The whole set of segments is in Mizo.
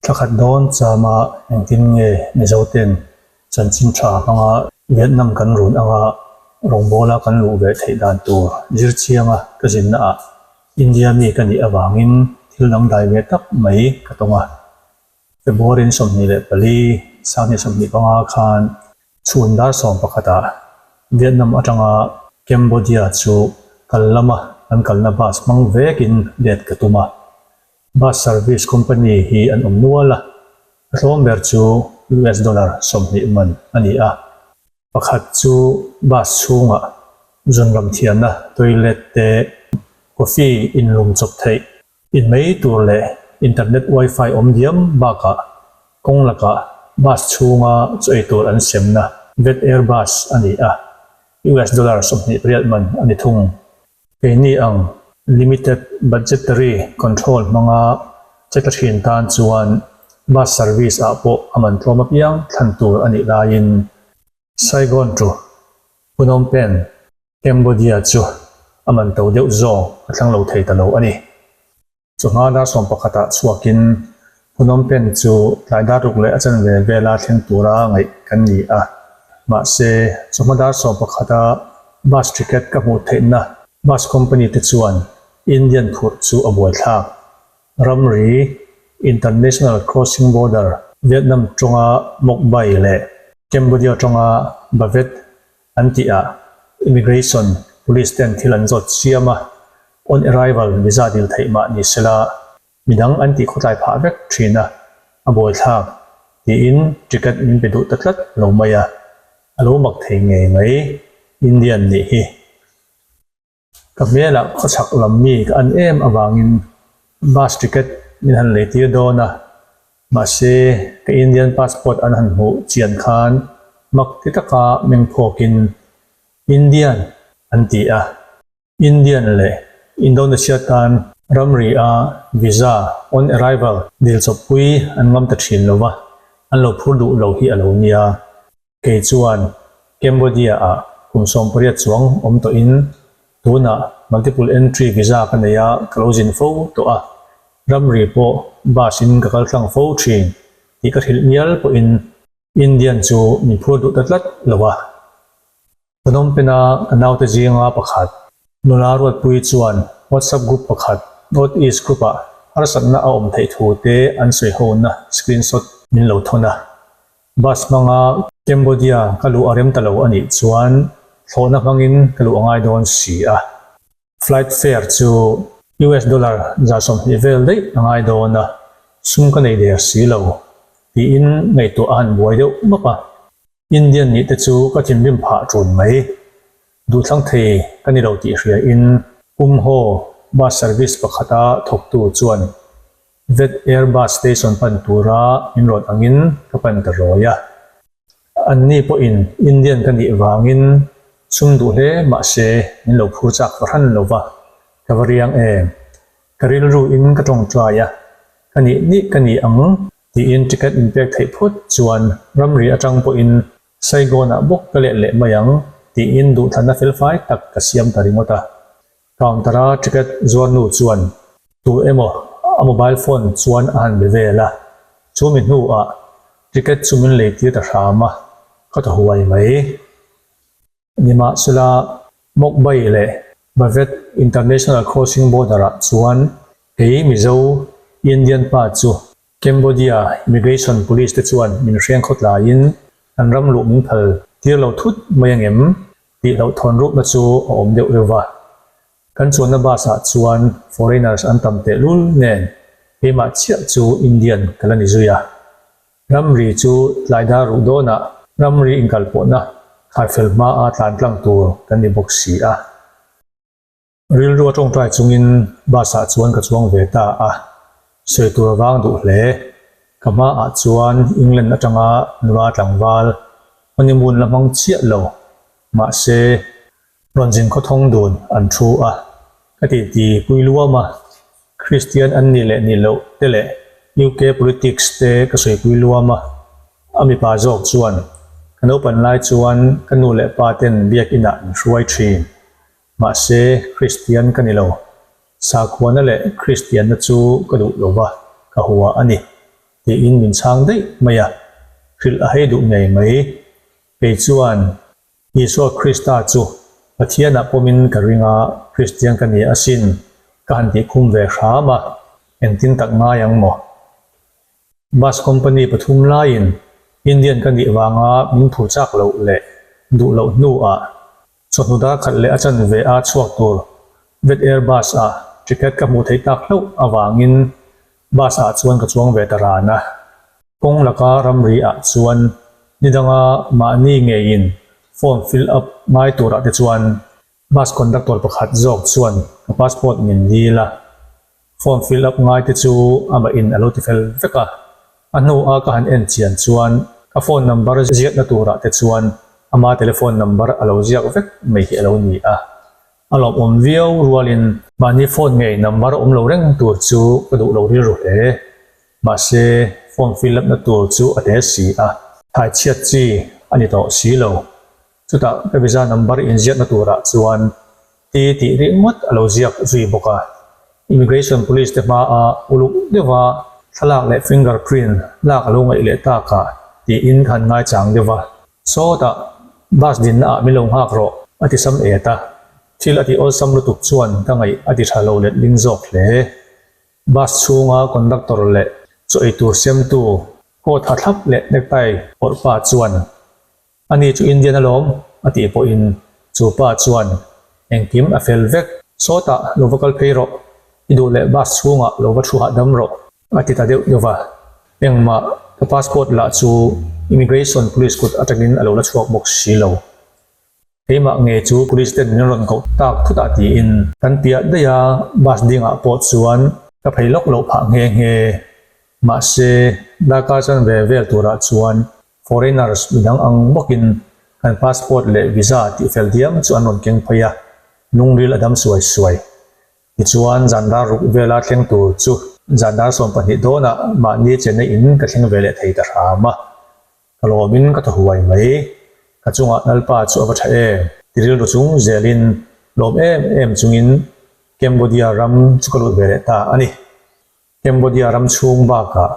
Thla khat dawn chama engtin nge Mizoten chanchin tha hmanga Vietnam kan run anga rawngbawla kan luh ve theih dan tur zir chianga ka zinnaah India mi ka nih avangin thil dangdai ve tak mai ka tawng a. February 24, 2025 khan chhun dar sawm pakhatah Vietnam atanga Cambodia chu kal lama kan kalna bus hmang vekin let ka tum a. Bus service company hi an awm nual a, a tlawm ber chu US dollar 20 man a ni a. Pakhat chu bus chhungah zunram thianna toilet te, coffee inlum chawp theih in mai tur leh internet wifi awm diam bakah kawng lakah bus chhunga chaw ei tur an semna Vet Air Bus a ni a, US dollar 28 man a ni thung. Keini ang limited budgetary control hmanga che tla thin tan chuan bus service ah pawh a man tlawm apiang thlan tur a nih laiin Saigon to Phnom Penh, Cambodia chu a man to deuh zawk a thlang lo thei ta lo a ni. Chawhma dar sawm pakhatah chhuakin Phnom Penh chu tlai dar ruk leh a chanve vela thleng tura ngaih kan ni a. Mahse, chawhma dar sawm pakhata bus ticket ka hmuh theihna bus company te chuan Indian phurh chu a buaithlak. Ramri, International Crossing Border, Vietnam tawnga Moc Bai leh Cambodia tawnga Bavet an tihah Immigration Police ten thil an zawt chiam a, on arrival visa dil theih mah ni sela midang an tih khawtlai phah vek thin a, a buaithlak tiin ticket min pe duh ta tlat lo mai a, a lo mak thei ngei mai Indian nih hi. Ka hmelah khawchhak lam mi ka an em avangin bus ticket min han lei tir dawn a, mahse ka Indian passport an han hmuh chian khan mak ti taka meng phawkin Indian an ti a. Indian leh Indonesia tan ramri a visa on arrival dil chawppui an ngam ta thin lo va, an lo phur duh lo hi a lo nia. Kei chuan Cambodia ah kum 18 chuang awm tawhin tunah multiple entry visa ka nei a, ka lo zin fo tawh a, ramri pawh bus in ka kal tlang fo thin tih ka hrilh ngial pawhin Indian chu min phur duh ta tlat lo a. Phnom Penh-a ka naute zinga pakhat nula Ruatpui chuan WhatsApp group pakhat North East group-ah harsatna a awm theih thu te an sawi hona screenshot min lo thawn a. Bus hmanga Cambodia ka luh a rem ta lo a nih chuan thlawhna hmangin ka luh a ngai dawn si a. Flight fare chu US dollar 120 vel daih a ngai dawn a, sum ka nei der si lo tiin ngaihtuah a han buai deuh map a. Indian nih te chu ka thinrim phah ṭun mai. Duhthlang thei ka ni lo tih hria in Kumhaw bus service pakhata thawktu chuan Vet Air bus station pan tura min rawn angin ka pan ta rawi a. Anni pawhin Indian ka nih vangin sum duh hle mahse min lo phur chak fahran lo va, ka va riang em. Ka rilru in ka tawngtai a, ka nih nih ka ni ang tiin ticket min pek theih phawt chuan ramri atang pawhin Saigon-ah bawk ka let leh mai ang tiin duhthlanna felfai tak ka siam ta ringawt a. Counter-a ticket zuarnu chuan tu emaw a mobile phone chuan a han be vel a, chu mi hnuah ticket chu min lei tir ta hram a, ka thaw huai mai. Nimahsela, Moc Bay leh Bavet International Crossing Border-ah chuan kei Mizo Indian pa chu Cambodia Immigration Police te chuan min hreng khawtlaiin an ram luh min phal tir lo thut mai angem tih hlauhthawn rukna chu a awm deuh reuh va. Kan chuanna bus ah chuan foreigners an tam tehlul nen keimah chiah chu Indian ka la ni zui a. Ramri chu tlai dar ruh dawnah ramri inkalpawhna kharfel hmaa tlan tlang tur kan ni bawk si a. Rilru a tawngtai chungin bus ah chuan ka chuang ve ta a, sawi tur a vang duh hle. Ka hmaah chuan England atanga nula tlangval honeymoon la hmang chiah lo, mahse rawn zin khawthawng dun an thu a, ka titi pui luam a, Kristian an nih leh nih loh te leh UK politics te ka sawi pui luam a, a mipa zawk chuan ka naupan lai chuan ka nu leh pa ten biakinah min hruai thin. Mahse, Kristian ka ni lo. Sakhuana leh Kristianna chu ka duh lo va, ka hua a ni. Tiin min chhang daih mai a, hrilh a hei duh ngei mai. Kei chuan Isua Krista chu Pathianah pawmin ka ring a, Kristian ka ni asin, ka han tihkhum ve hram a, engtin tak ngai ang maw? Bus company pathum laiin Indian ka nih vanga min phur chak loh leh duh loh hnuah Chawhnu dar khat leh a chanve a chhuak tur Vet Air Bus ah ticket ka hmuh theih tak hlauh avangin bus ah chuan ka chuang ve ta ran a. Kawng laka ramri ah chuan nidanga mahni ngeiin form fill up ngai turah te chuan bus conductor pakhat zawk chuan ka passport min dil a. Form fill up ngai te chu amah in a lo ti fel vek a, a hnu a ka han en chian chuan ka phone number ziakna turah te chuan ama telephone number a lo ziak vek mai hi a lo ni a. A lawmawm viau rualin mahni phone ngei number awm lo reng tur chu ka duh lo rilru hle. Mahse form fill up na tur chu a te si a, thaichhiat chi a ni tawh si lo. Chutah ka visa number inziakna turah chuan ti tih ringawt a lo ziak zui bawk a. Immigration police te hmaa uluk deuha thlalak leh finger print lak a lo ngaih leh tak a tiin ka han ngaichang deuh va. Sawtah bus dinna ah min lo nghak rawh a ti sam et a, thil a ti awlsam lutuk chuan ka ngaih a ti tha lo letling zawk hle. Bus chhunga conductor leh chaw ei tur semtu coat ha thlap leh necktie awrh pa chuan Ani chu Indian alawm, a tih pawhin chu pa chuan engkim a fel vek. Sawtah lo va kal phei rawh, i duh leh bus chhungah lo va thu hahdam rawh, a ti ta deuh deuh va. Engmah ka passport lah chu Immigration Police kut atangin a lo la chhuak bawk si lo. Keimah nge chu police ten min rawn koh tak thut ah tiin kan piah daih a, bus dingah pawh chuan ka phei lawk loh phah nghe nghe. Mahse, darkar chan ve vel turah chuan foreigners midang ang bawkin kan passport leh visa tih fel diam chu an rawn keng phei a, lungril a dam suai suai. Tichuan, zan dar ruk vela thleng tur chu zan dar 12 dawnah mahni chenna in ka thleng ve leh thei ta hram a. Ka lawmin ka thaw huai mai. Ka chungah Lalpa chu a va tha em? Ti rilru chung zelin lawm em em chungin Cambodia ram chu ka lut ve leh ta a ni. Cambodia ram chhung bakah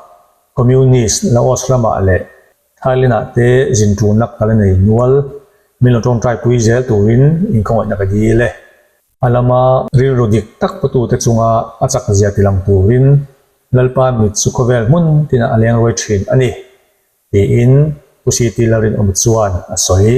Communist Laos ramah leh Thailand-ah te zin tulnak ka la nei nual. Min lo tawngtai pui zel turin inkhawngaihna ka dil e. A lama rilru dik tak putute chunga a chak zia tilang turin Lalpa mit chu khawvel hmun tinah a leng ruai thin a ni, tiin Pu Siti Lalrinawm chuan a sawi.